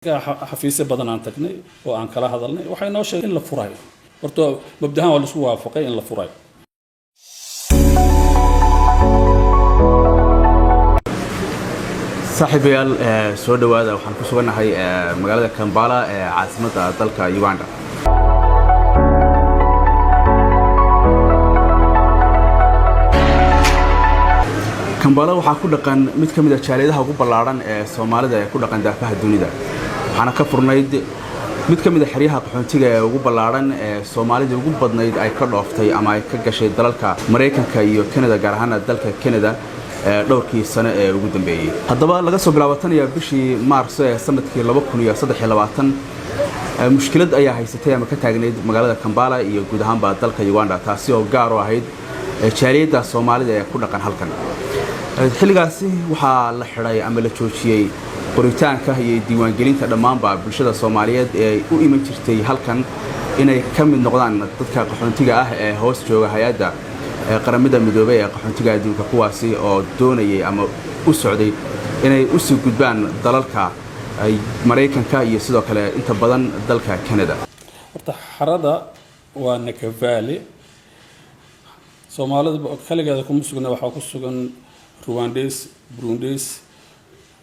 Xafiisyo badan aan tagnay oo aan kala hadalnay, waxay noo sheegay in la furayo. Horta mabdahaan waa laisku waafaqay in la furayo. Saaxiibayaal, soo dhowaada. Waxaan ku sugannahay magaalada Kambala ee caasimadda dalka Uganda. Kambala waxaa ku dhaqan mid ka mid a jaaliyadaha ugu ballaadhan ee Soomaalida ee ku dhaqan daafaha dunida, waxaana ka furnayd mid ka mid a xeryaha qaxoontiga ee ugu ballaadhan ee Soomaalidii ugu badnayd ay ka dhooftay ama ay ka gashay dalalka Maraykanka iyo Canada, gaar ahaana dalka Canada, dhowrkii sano ee ugu dambeeyey. Haddaba, laga soo bilaabo tan iyo bishii Maarso ee sanadkii 2023, mushkilad ayaa haysatay ama ka taagnayd magaalada Kambala iyo guud ahaanba dalka Uganda, taasi oo gaar u ahayd jaaliyadda Soomaalida ee ku dhaqan halkan. Xilligaasi waxaa la xidhay ama la joojiyey qoritaanka iyo diiwaangelinta dhammaanba bulshada Soomaaliyeed ee u iman jirtay halkan inay ka mid noqdaan dadka qaxoontiga ah ee hoos jooga hay-adda Qaramada Midoobay ee qaxoontiga adduunka, kuwaasi oo doonayay ama u socday inay usii gudbaan dalalka Maraykanka iyo sidoo kale inta badan dalka Canada. Horta xarada waa Nakavale. Soomaalida kaligeeda kuma sugna, waxaa ku sugan Ruwandes, Burundes,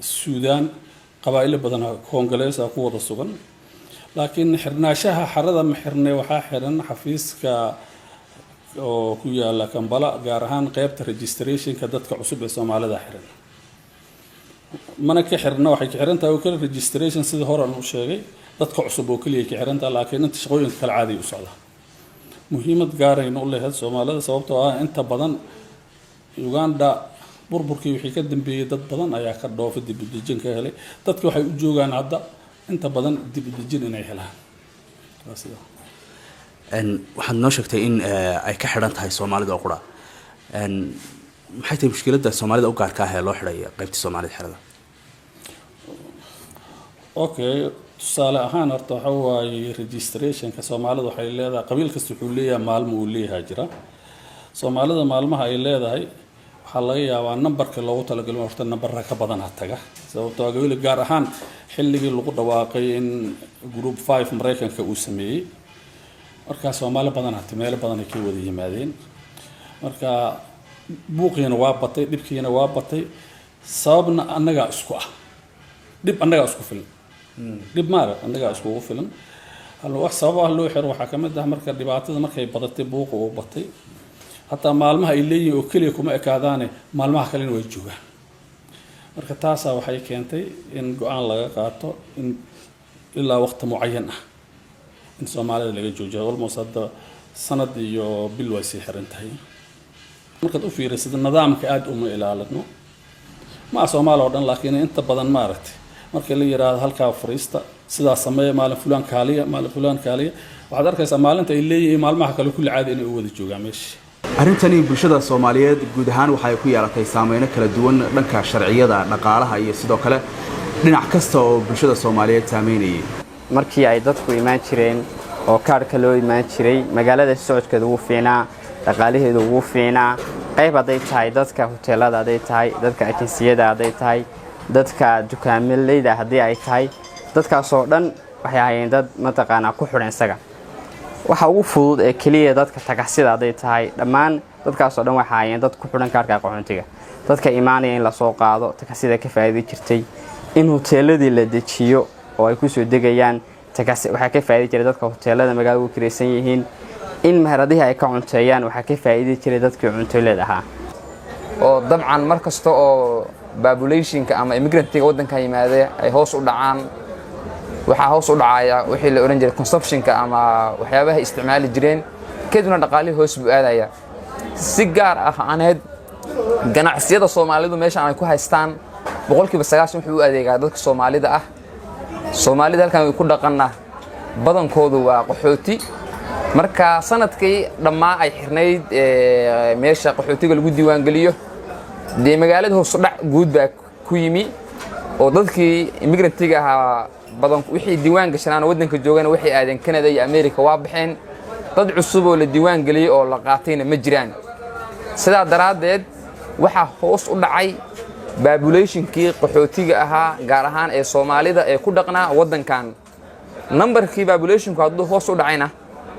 Suudaan, qabaa'ilo badan, Koongoleesa ku wada sugan. Laakiin xirnaashaha xarada ma xirnay, waxaa xiran xafiiska oo ku yaala Kambala, gaar ahaan qeybta registrationka dadka cusub ee Soomaalida xiran. Mana ka xirna, waxay ka xiran tahay oo kale registration, sida hore aan u sheegay, dadka cusub oo keliya ka xiran tahay, laakiin inta shaqooyinka kale caadiya u socda. Muhiimad gaarayna u leeyahay Soomaalida, sababtoo ah inta badan Uganda burburkii wixii ka dambeeyey dad badan ayaa ka dhoofay, dib u dejin ka helay. Dadka waxay u joogaan hadda inta badan dib u dejin inay helaan. Waa sidaa. Waxaad noo sheegtay in ay ka xidhan tahay Soomaalida oo qura. Maxay tahay mushkiladda Soomaalida u gaarka ah ee loo xidhay qaybtii Soomaalida xerada? Okay, tusaale ahaan, horta waxa waaye registrationka Soomaalida waxay leedahay, qabiil kasta wuxuu leeyahay maalmo uu leeyahay jira. Soomaalida maalmaha ay leedahay waxaa laga yaabaa nambarka loogu talagalay horta nambara ka badan ha taga, sababtoo ah weli gaar ahaan xilligii lagu dhawaaqay in group 5 Maraykanka uu sameeyey, markaa Soomaali badan hati meelo badan ay ka wada yimaadeen. Marka buuqiina waa batay, dhibkiina waa batay. Sababna annagaa isku ah, dhib annagaa isku filan, dhib maara annagaa iskugu filan. Hal wax sabab ah loo xiro waxaa ka mid ah, marka dhibaatada markay badatay, buuqa uu batay, hataa maalmaha ay leeyihiin oo keliya kuma ekaadaane, maalmaha kalena way joogaan. Marka taasaa waxay keentay in go-aan laga qaato in ilaa waqti mucayan ah in Soomaalida laga joojiyo. Almost hadda sanad iyo bil way sii xiran tahay. Markaad u fiirisid, nidaamka aada uma ilaalino, ma ah Soomaali oo dhan, laakiin inta badan, maaragtay, marka la yiraahdo halkaa fariista, sidaa sameeya, maalin fulaan kaaliya, maalin fulaan kaaliya, waxaad arkaysaa maalinta ay leeyihiin maalmaha kale kulli caadi inay u wada joogaan meesha. Arrintani bulshada Soomaaliyeed guud ahaan waxay ku yeelatay saameyno kala duwan dhanka sharciyada, dhaqaalaha iyo sidoo kale dhinac kasta oo bulshada Soomaaliyeed saameynayay. Markii ay dadku imaan jireen oo kaadhka loo imaan jiray, magaalada socodkeeda wuu fiicnaa, dhaqaalaheedu wuu fiicnaa. Qayb hadday tahay dadka hoteelada, hadday tahay dadka ajinsiyada, hadday tahay dadka dukaamaleyda, haddii ay tahay dadkaasoo dhan, waxay ahaayeen dad mataqaanaa ku xidhan isaga. Waxa ugu fudud ee keliya dadka tagaxsida hadday tahay, dhammaan dadkaasoo dhan waxay ahaayeen dad ku xidhan kaarhka qaxoontiga. Dadka imaanaya in lasoo qaado, tagaxsida ka faa'iidi jirtay, in hoteeladii la dejiyo oo ay kusoo degayaan, waxaa ka faa'iidi jiray dadka hoteelada magaalada u kiraysan yihiin. In meheradihii ay ka cunteeyaan, waxaa ka faa'iidi jiray dadkii cuntoleed ahaa. Oo dabcan mar kasta oo populationka ama immigrantiga waddanka yimaade ay hoos u dhacaan, waxaa hoos u dhacaya wixii la odhan jiray consumptionka ama waxyaabaha isticmaali jireen, kadibna dhaqaalihii hoos buu aadaya. Si gaar ah aneed ganacsiyada Soomaalidu meeshaan ay ku haystaan, 90% wuxuu u adeegaa dadka Soomaalida ah. Soomaalida halkan ku dhaqanna badankoodu waa qaxooti. Marka sanadkii dhammaa ay xirnayd meesha qaxootiga lagu diiwaangeliyo, dee magaalada hoosudhac guud baa ku yimi, oo dadkii immigrantiga ahaa badan wixii diiwaan gashanaan waddanka joogana waxay aadeen Canada iyo America, waa baxeen. Dad cusub oo la diiwaan geliyey oo la qaatayna ma jiraan. Sidaa daraaddeed waxaa hoos u dhacay. Populationkii qaxootiga ahaa, gaar ahaan ee Soomaalida ee ku dhaqnaa waddankan, numberkii populationku hadduu hoos u dhacayna,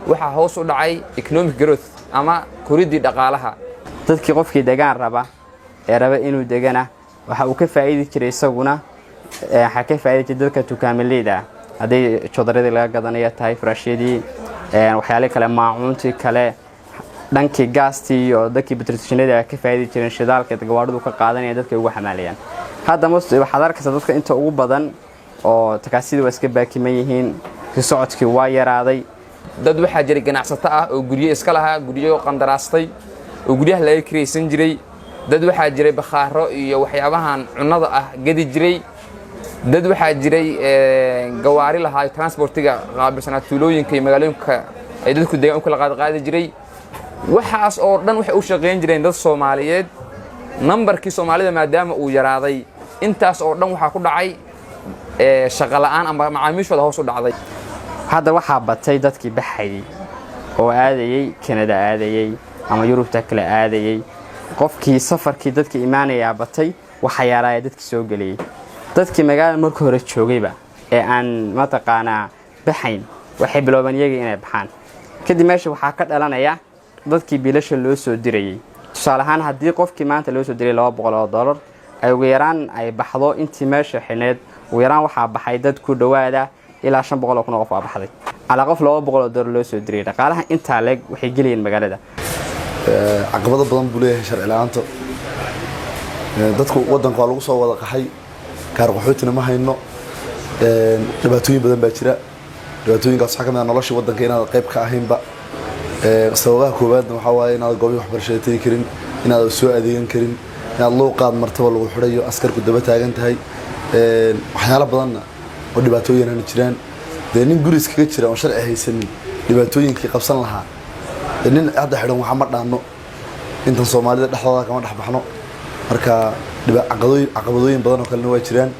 waxaa hoos u dhacay economic growth ama koridii dhaqaalaha. Dadkii qofkii degaan raba ee raba inuu degana waxa uu ka faa'iidi jiray, isaguna waxaa ka faa'iidi jiray dadka dukaamileyda ah, hadday jodaradii laga gadanaya tahay, furaashyadii, waxyaale kale, maacuuntii kale, dhankii gaastii iyo dadkii petrol ay ka faa'iidi jireen, shidaalka gawaadhidu ka qaadanaya dadka ugu xamaalayaan. Hadda waxaad arkaysaa dadka inta ugu badan oo takaasidii waa iska baakiman yihiin, socodkii waa yaraaday. Dad waxaa jiray ganacsato ah oo guryo iska lahaa, guryo qandaraastay oo guryaha laga kiraysan jiray. Dad waxaa jiray bakhaaro iyo waxyaabahan cunnada ah gadi jiray. Dad waxaa jiray gawaari lahaa, transportiga qaabilsanaa, tuulooyinka iyo magaalooyinka ay dadku degaan u kala qaadqaadi jiray. Waxaas oo dhan waxay u shaqayn jireen dad Soomaaliyeed. Nambarkii Soomaalida maadaama uu yaraaday, intaas oo dhan waxaa ku dhacay shaqo la'aan ama macaamiishooda hoos u dhacday. Hadda waxaa batay dadkii baxayay oo aadayey Kanada, aadayey ama Yurubta kale aadayey. Qofkii safarkii dadkii imaanayaa batay, waxaa yaraaya dadkii soo geliyey. Dadkii magaalada marka hore joogayba ee aan mataqaanaa baxayn waxay biloobeen iyagii inay baxaan. Kadib meesha waxaa ka dhalanaya dadkii biilasha loo soo dirayey. Tusaale ahaan, haddii qofkii maanta loo soo diray $200 ay ugu yaraan ay baxdo, intii meesha xidhneed ugu yaraan waxaa baxay dad ku dhowaada ilaa 500,000 oo qof waa baxday. Calaa qof $200 loo soo diray, dhaqaalaha intaa leeg waxay gelayeen magaalada. Caqabado badan buu leeyahay sharci la-aanta. Dadku waddanka waa lagu soo wada qaxay, kaar qaxootina ma hayno. Dhibaatooyin badan baa jira. Dhibaatooyinkaas waxaa ka mid ah nolosha waddanka inaad qayb ka ahaynba. Sababaha koowaadna waxaa waaye inaad goobihi waxbarashada tegi karin, inaad soo adeegan karin, inaad luuqaad martaba lagu xidhayo, askarku daba taagan tahay. Waxyaalo badanna oo dhibaatooyinana jiraan. Dee nin guri iskaga jira oon sharci haysanin dhibaatooyinkii qabsan lahaa, dee nin hadda xidhan waxa ma dhaanno. Intan Soomaalida dhexdooda kama dhex baxno. Marka caqabadooyin badan oo kalena waa jiraan.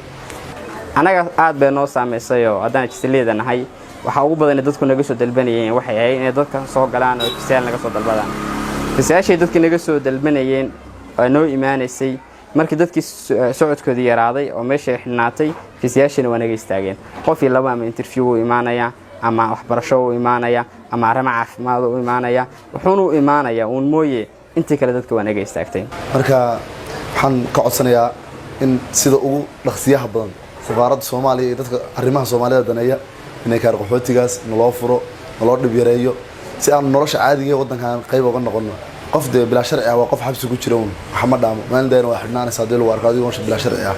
Annaga aad bay noo saamaysay oo haddaan jisleeda nahay, waxaa ugu badan dadku naga soo dalbanayeen waxay ahayd inay dadka soo galaan oo fisayaal naga soo dalbadaan. Fisayaashay dadkii naga soo dalbanayeen oo noo imaanaysay, markii dadkii socodkoodii yaraaday oo meeshay xidhnaatay, fisayaashina waa naga istaageen. Qof iyo laba ama interview u imaanaya ama waxbarasho u imaanaya ama arrimo caafimaad u imaanaya, wuxuuna u imaanaya uun mooye, intii kale dadka waa naga istaagtay. Marka waxaan ka codsanayaa in sida ugu dhaqsiyaha badan safaaradda Soomaaliya iyo dadka arrimaha Soomaalida daneeya inay kaar qaxootigaas naloo furo, naloo dhib yareeyo, si aan nolosha caadiga ee waddankan qayb uga noqono. Qof dee bilaa sharci ah waa qof xabsi ku jira uun, waxa ma dhaamo. Maalin dayna waa xidhnaanaysa haddii lagu arko adigoo bilaa sharci ah.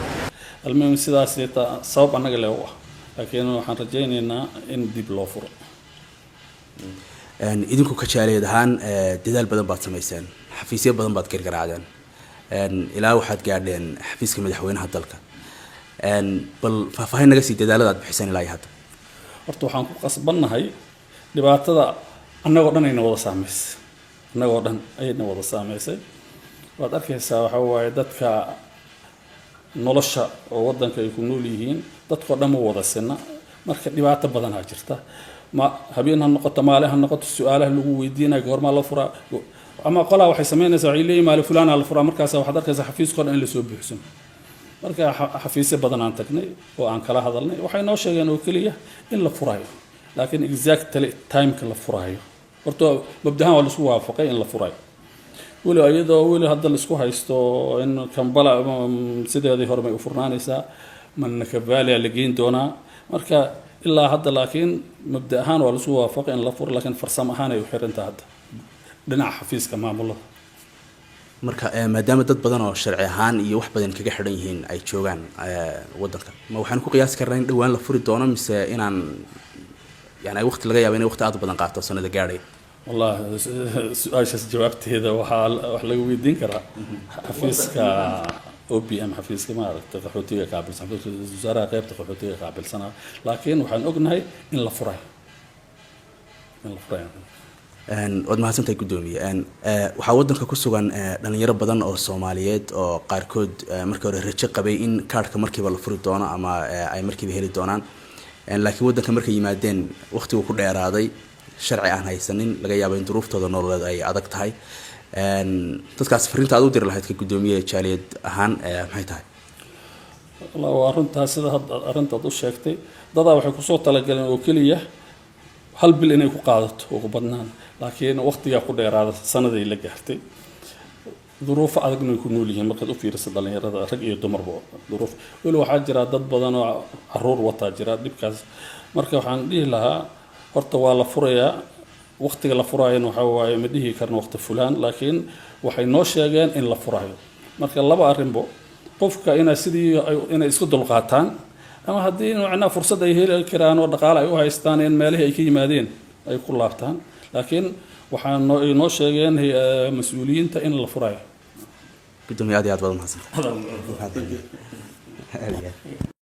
Almuhim, sidaas sabab annaga le u ah, laakiin waxaan rajaynaynaa in dib loo furo. Idinku ka jaaliyad ahaan dadaal badan baad samayseen, xafiisyo badan baad gargaraacdeen, ilaa waxaad gaadheen xafiiska madaxweynaha dalka. Bal faahfaahin naga sii dadaalada aad bixiseen ilaa iyo hadda. Horta waxaan ku qasbannahay dhibaatada annagoo dhan ayna wada saameysay, annagoo dhan ayna wada saameysay. Waad arkaysaa, waxa waaye dadka nolosha oo waddanka ay ku nool yihiin, dadkoo dhan ma wada sinna. Marka dhibaato badanaa jirta. Ma habeen ha noqoto, maalin ha noqoto, su-aalaha lagu weydiinayo goormaa la furaa, ama qolaa waxay samaynaysaa, waxay leeyihin maalin fulaana la furaa. Markaas waxaad arkaysaa xafiiskoo dhan in lasoo buuxsano. Marka xafiisyo badan aan tagnay oo aan kala hadalnay, waxay noo sheegeen oo keliya in la furayo, laakiin exactly timeka la furayo, horta mabdahaan waa laisku waafaqay in la furayo, weli iyadoo weli hadda laisku haysto in Kambala sideedii hore may u furnaanaysaa, ma Nakivale la geyn doonaa. Marka ilaa hadda laakiin mabda ahaan waa laisku waafaqay in la furo, laakiin farsamo ahaan ay u xirantaha hadda dhinaca xafiiska maamulada. Marka maadaama dad badan oo sharci ahaan iyo wax badan kaga xidhan yihiin ay joogaan waddanka, ma waxaan ku qiyaasi karnaa in dhowaan la furi doono, mise inaan yani waqti laga yaabo inay waqti aad u badan qaato, sanada gaadhay? Wallahi, su-aashaas jawaabteeda waxaa wax laga weydiin karaa xafiiska OPM, xafiiska maaragtay qaxootiga qaabilsan, xafiiska wasaaraha qeybta qaxootiga qaabilsanaa. Laakiin waxaan ognahay in la furayo, in la furayo. Waad mahadsantahay, guddoomiye. Waxaa waddanka ku sugan dhalinyaro badan oo Soomaaliyeed oo qaarkood markii hore rajo qabay in kaarhka markiiba la furi doono ama ay markiiba heli doonaan, laakiin waddanka markay yimaadeen waqtigu ku dheeraaday, sharci aan haysanin, laga yaabo in duruuftooda nololeed ay adag tahay. Dadkaas fariinta aad u diri lahayd ka guddoomiye jaaliyad ahaan maxay tahay? Waa runtaa sida hadda arrintaad u sheegtay. Dadaa waxay kusoo talagaleen oo keliya hal bil inay ku qaadato ugu badnaan, laakiin waqtigaa ku dheeraada, sanaday la gaartay. Duruufo adagna way ku nool yihiin markaad u fiiriso dhalinyarada, rag iyo dumarba. Duruuf weli waxaa jira, dad badan oo caruur wataa jira dhibkaas. Marka waxaan dhihi lahaa, horta waa la furayaa. Waqtiga la furaayana waxaa waaye ma dhihi karno waqti fulaan, laakiin waxay noo sheegeen in la furayo. Marka laba arrinbo, qofka inay sidii inay isku dulqaataan, ama haddii macnaha fursad ay heli karaan oo dhaqaale ay u haystaan, in meelihii ay ka yimaadeen ay ku laabtaan. Laakiin waxaa noo ay noo sheegeen mas-uuliyiinta in la furayo. Gudoomiye, aad iyo aad baad umahadsantahay.